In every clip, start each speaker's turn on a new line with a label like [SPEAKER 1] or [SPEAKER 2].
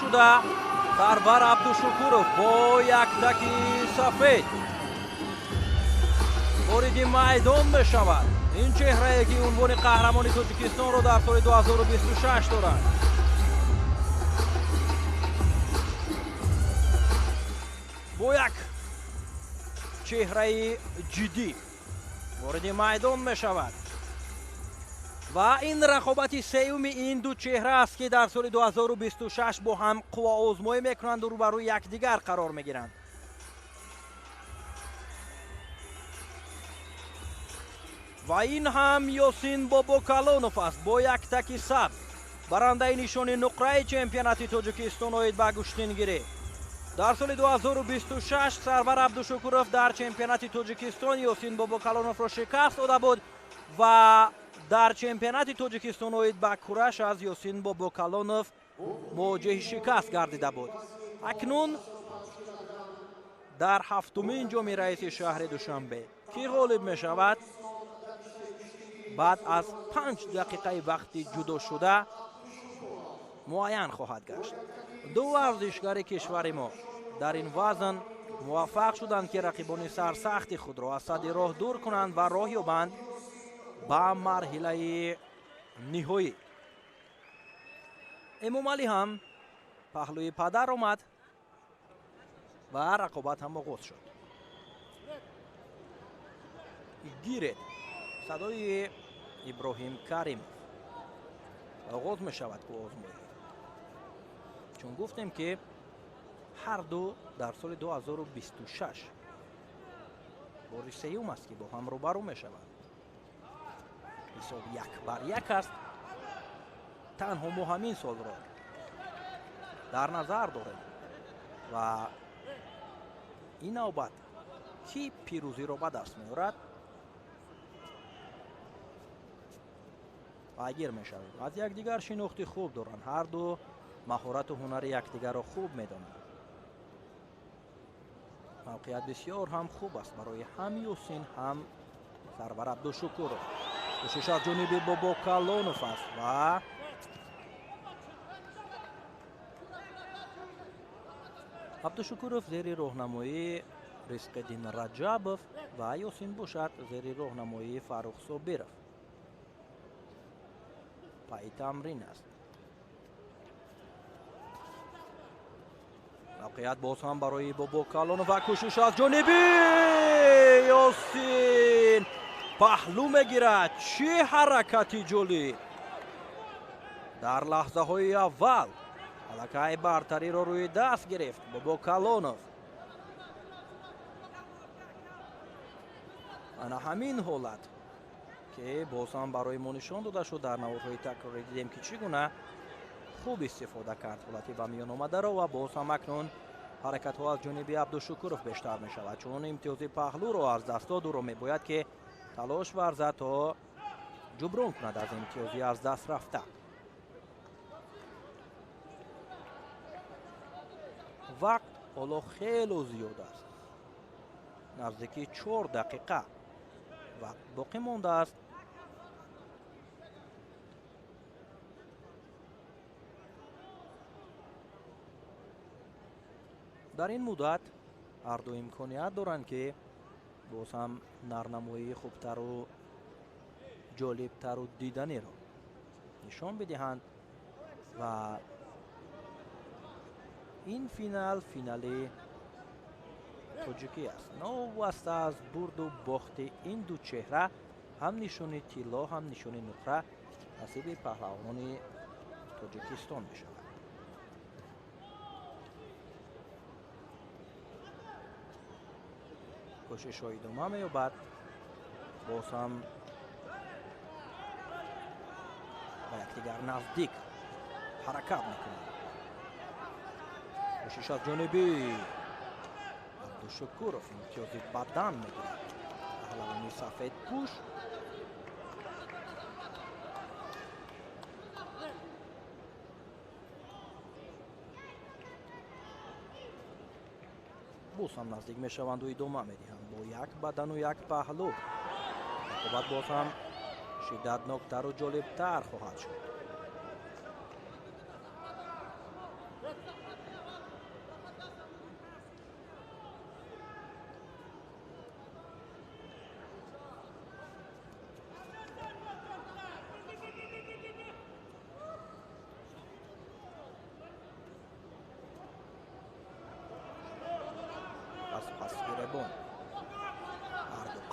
[SPEAKER 1] Шуда Сарвар Абдушукуров бо як таки сафед вориди майдон мешавад. Ин чеҳрае, ки унвони қаҳрамони Тоҷикистонро дар соли 2026 дорад. Бо як чеҳраи ҷиддӣ вориди майдон мешавад ва ин рақобати сеюми ин ду чеҳра аст, ки дар соли 2026 бо ҳам қувваозмоӣ мекунанду рӯбарӯи якдигар қарор мегиранд. Ва ин ҳам Ёсин Бобокалонов аст бо як таки сабз, барандаи нишони нуқраи чемпионати Тоҷикистон оид ба гӯштингирӣ. Дар соли 2026 Сарвар Абдушукуров дар чемпионати Тоҷикистон Ёсин Бобокалоновро шикаст дода буд ва дар чемпионати Тоҷикистон оид ба кураш аз Ёсин Бобокалонов мувоҷиҳи шикаст гардида буд. Акнун дар ҳафтумин ҷоми раиси шаҳри Душанбе кӣ ғолиб мешавад, баъд аз 5 дақиқаи вақти ҷудошуда муайян хоҳад гашт. Ду варзишгари кишвари мо дар ин вазн муваффақ шуданд, ки рақибони сарсахти худро аз садди роҳ дур кунанд ва роҳ ёбанд ба марҳилаи ниҳоӣ. Эмомалӣ ҳам паҳлӯи падар омад ва рақобат ҳам оғоз шуд. Гиред, садои Иброҳим Каримов. Оғоз мешавад озмоӣ. Чун гуфтем, ки ҳар ду дар соли 2026 бори сеюм аст, ки бо ҳам рӯбарӯ мешаванд. Ҳисоб 1-1 аст. Танҳо мо ҳамин солро дар назар дорем ва ин навбат кӣ пирӯзиро ба даст меорад, пайгир мешавем. Аз якдигар шинохти хуб доранд, ҳар ду маҳорату ҳунари якдигарро хуб медонанд. Мавқеият бисёр ҳам хуб аст барои ҳам Юсин, ҳам Сарвар Абдушукуров. Кӯшиш аз ҷониби Бобокалонов аст ва Абдушукуров зери роҳнамоии Ризқиддин Раҷабов ва Ёсин бошад зери роҳнамоии Фаррух Собиров пайи тамрин аст. Мавқеият боз ҳам барои Бобокалонов ва кӯшиш аз ҷониби Ёсин, паҳлӯ мегирад. Чӣ ҳаракати ҷолиб! Дар лаҳзаҳои аввал аллакай бартариро рӯи даст гирифт Бобокалонов. Ана ҳамин ҳолат, ки боз ҳам барои мо нишон дода шуд дар наворҳои такрорӣ, дидем, ки чӣ гуна хуб истифода кард ҳолати ба миён омадаро. Ва боз ҳам акнун ҳаракатҳо аз ҷониби Абдушукуров бештар мешавад, чун имтиёзи паҳлӯро аз даст дод. Ӯро мебояд, ки талош варзад, то ҷуброн кунад аз имтиёзи аз даст рафта. Вақт ҳоло хело зиёд аст, наздики 4 дақиқа вақт боқӣ мондааст. Дар ин муддат ҳарду имконият доранд, ки боз ҳам нарнамоии хубтару ҷолибтару диданиро нишон бидиҳанд. Ва ин финал финали тоҷикӣ аст. Новобаста аз бурду бохти ин ду чеҳра, ҳам нишони тилло, ҳам нишони нуқра насиби паҳлавони Тоҷикистон мешавад. Кӯшишҳо идома меёбад, боз ҳам ба якдигар наздик ҳаракат мекунанд. Кӯшиш аз ҷониби Абдушукуров, имтиёзи бадан мегирад паҳлавони сафедпӯш. Боз ҳам наздик мешаванду идома медиҳанд бо як бадану як паҳлӯ. Рақобат боз ҳам шиддатноктару ҷолибтар хоҳад шуд.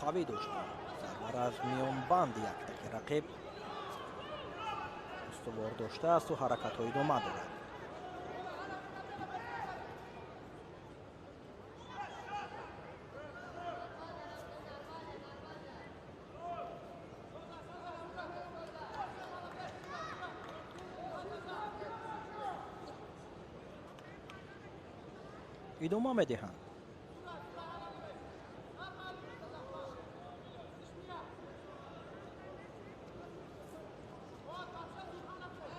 [SPEAKER 1] қавӣ доштанд. Зарбар аз миёнбанди яктаки рақиб устувор доштаасту ҳаракатҳо идома дорад. Идома медиҳанд.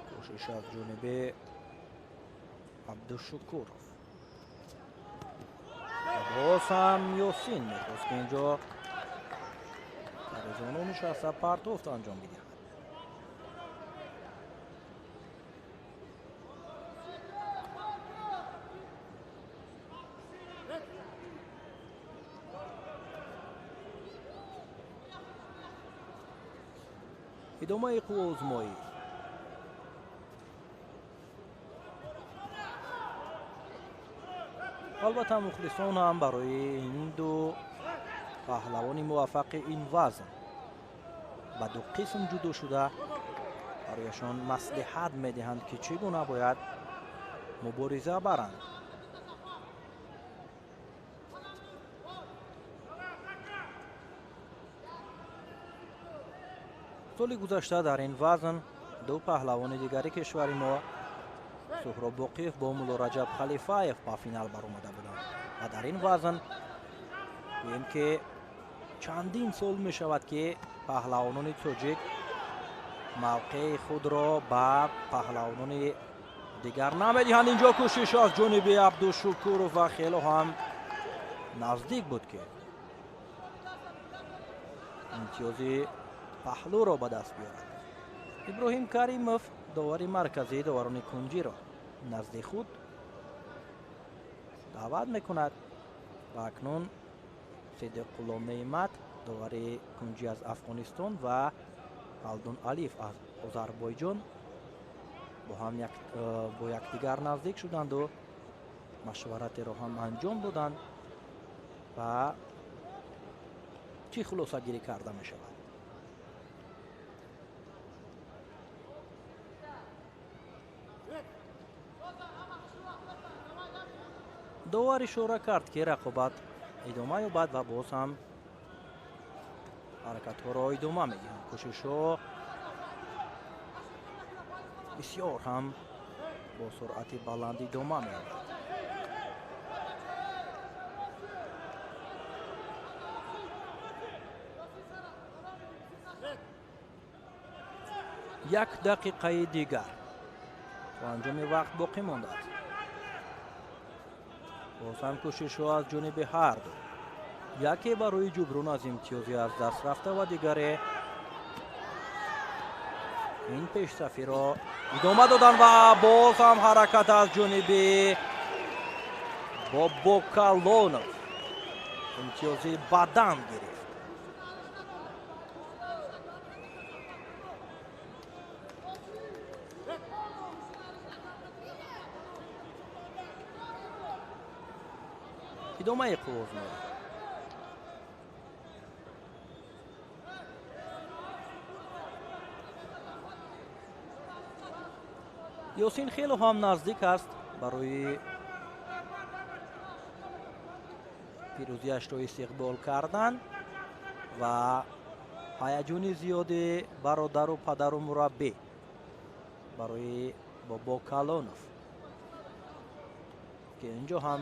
[SPEAKER 1] Кӯшиш аз ҷониби Абдушукуров. Боз ҳам Ёсин мехост, ки инҷо тарезону нишаста партофт анҷом бидиҳад. Идомаи қувваозмоӣ. Албатта, мухлисон ҳам барои ин ду паҳлавони муваффақи ин вазн ба ду қисм ҷудо шуда барояшон маслиҳат медиҳанд, ки чӣ гуна бояд мубориза баранд. Соли гузашта дар ин вазн ду паҳлавони дигари кишвари мо, Суҳроб Боқиев бо Муллораҷаб Халифаев, ба финал баромада буданд ва дар ин вазн гӯем, ки чандин сол мешавад, ки паҳлавонони тоҷик мавқеи худро ба паҳлавонони дигар намедиҳанд. Инҷо кӯшиш аз ҷониби Абдушукуров ва хело ҳам наздик буд, ки имтиёзи паҳлӯро ба даст биёрад. Иброҳим Каримов, довари марказии доварони кунҷиро назди худ даъват мекунад ва акнун Сидиқулло Неъмат, довари кунҷӣ аз Афғонистон, ва Ҳалдун Алиф аз Озарбойҷон бо ҳам бо якдигар наздик шуданду машваратеро ҳам анҷом доданд ва чӣ хулосагирӣ карда мешавад? Довар ишора кард, ки рақобат идома ёбад ва боз ҳам ҳаракатҳоро идома медиҳанд. Кӯшишҳо бисёр ҳам бо суръати баланд идома меёбад. Як дақиқаи дигар то анҷоми вақт боқӣ мондааст. Боз ҳам кӯшишҳо аз ҷониби ҳарду, яке барои ҷуброн аз имтиёзи аз даст рафта ва дигаре ин пешсафиро идома доданд ва боз ҳам ҳаракат аз ҷониби Бобокалонов имтиёзи бадан гирифт. Идомаи қувваозмоӣ. Ёсин хело ҳам наздик аст барои пирӯзиашро истиқбол кардан ва ҳаяҷони зиёди бародару падару мураббӣ барои Бобокалонов, ки инҷо ҳам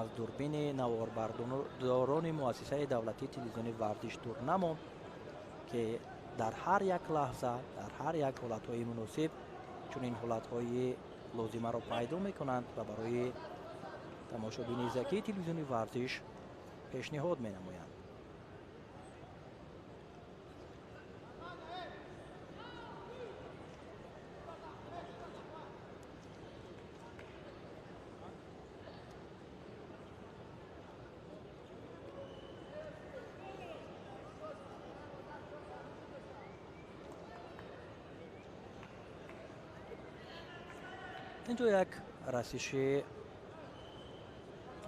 [SPEAKER 1] аз дурбини наворбардорони муассисаи давлатии телевизиони варзиш дур намонд, ки дар ҳар як лаҳза, дар ҳар як ҳолатҳои муносиб чунин ҳолатҳои лозимаро пайдо мекунанд ва барои тамошобини закии телевизиони варзиш пешниҳод менамоянд. Инҷо як расиши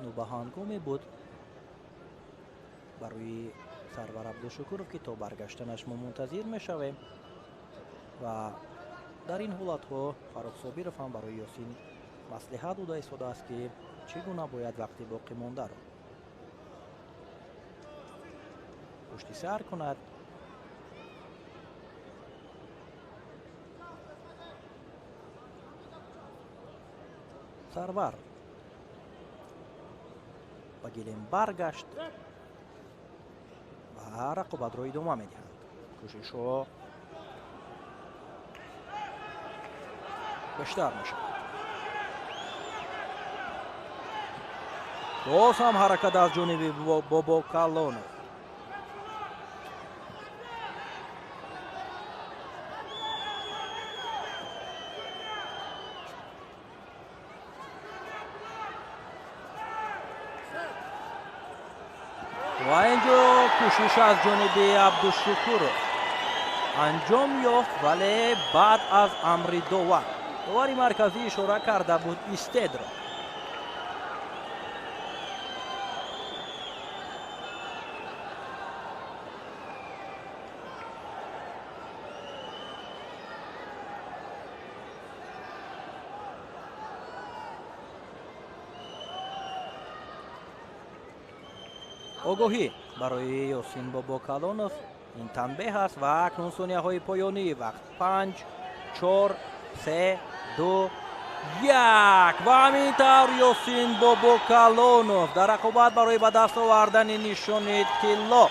[SPEAKER 1] нӯбаҳангоме буд. Барои Сарвар Абдушукуров, ки то баргаштанаш мо мунтазир мешавем. Ва дар ин ҳолатҳо Фаррух Собиров ҳам барои Ёсин маслиҳат дода истодааст, ки чӣ гуна бояд вақти боқӣ мондаро пушти сар кунад. Сарвар ба гилем баргашт ва рақобатро идома медиҳанд. Кӯшишҳо бештар мешавад. Боз ҳам ҳаракат аз ҷониби Бобокалонов. Ва инҷо кӯшиш аз ҷониби Абдушукуров анҷом ёфт, вале баъд аз амри довар. Довари марказӣ ишора карда буд истедро. Огоҳӣ барои Ёсин Бобокалонов ин танбеҳ аст ва акнун сонияҳои поёнии вақт 5, 4, 3, 2, 1. Ва ҳамин тавр Ёсин Бобокалонов дар рақобат барои ба даст овардани нишони тилло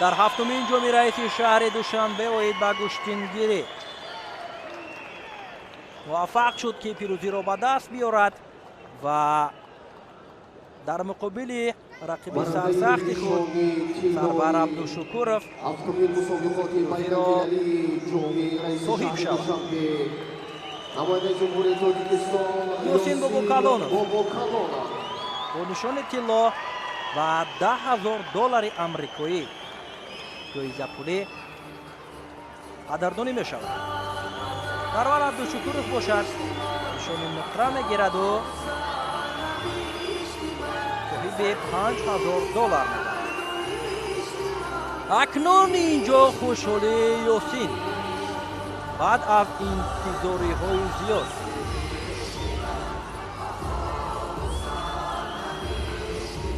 [SPEAKER 1] дар ҳафтумин ҷоми раиси шаҳри Душанбе оид ба гӯштингирӣ муваффақ шуд, ки пирӯзиро ба даст биёрад ва дар муқобили рақиби сарсахти худ Сарвар Абдушукуров пирӯзиро соҳиб шавад. Ёсин Бобокалонов бо нишони тилло ва 10 000 доллари амрикоӣ ҷоизапулӣ қадрдонӣ мешавад. Сарвар Абдушукуров бошад, нишони нуқра мегираду соҳиби 5000 доллар мегардад. Акнун инҷо хушҳолии Ёсин баъд аз интизориҳои зиёд.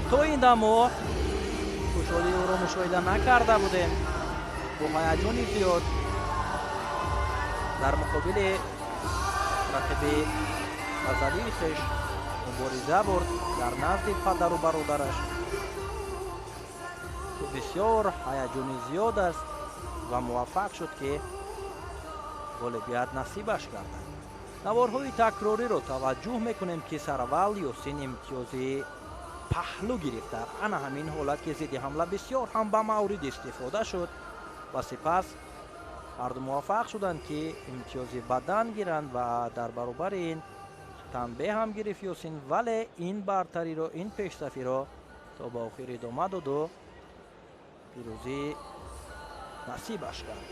[SPEAKER 1] То ин дам мо хушҳолии ӯро мушоҳида накарда будем. Бо ҳаяҷони зиёд дар муқобили рақиби азалии хеш мубориза бурд дар назди падару бародараш, ки бисёр ҳаяҷони зиёд аст ва муваффақ шуд, ки ғолибият насибаш гардад. Наворҳои такрориро таваҷҷӯҳ мекунем, ки сараввал Ёсин имтиёзи паҳлӯ гирифт дар ана ҳамин ҳолат, ки зидди ҳамла бисёр ҳам ба маврид истифода шуд ва сипас ҳарду муваффақ шуданд, ки имтиёзи бадан гиранд ва дар баробари ин танбеҳ ҳам гирифт Ёсин, вале ин бартариро, ин пешсафиро то ба охир идома доду пирӯзӣ насибаш кард.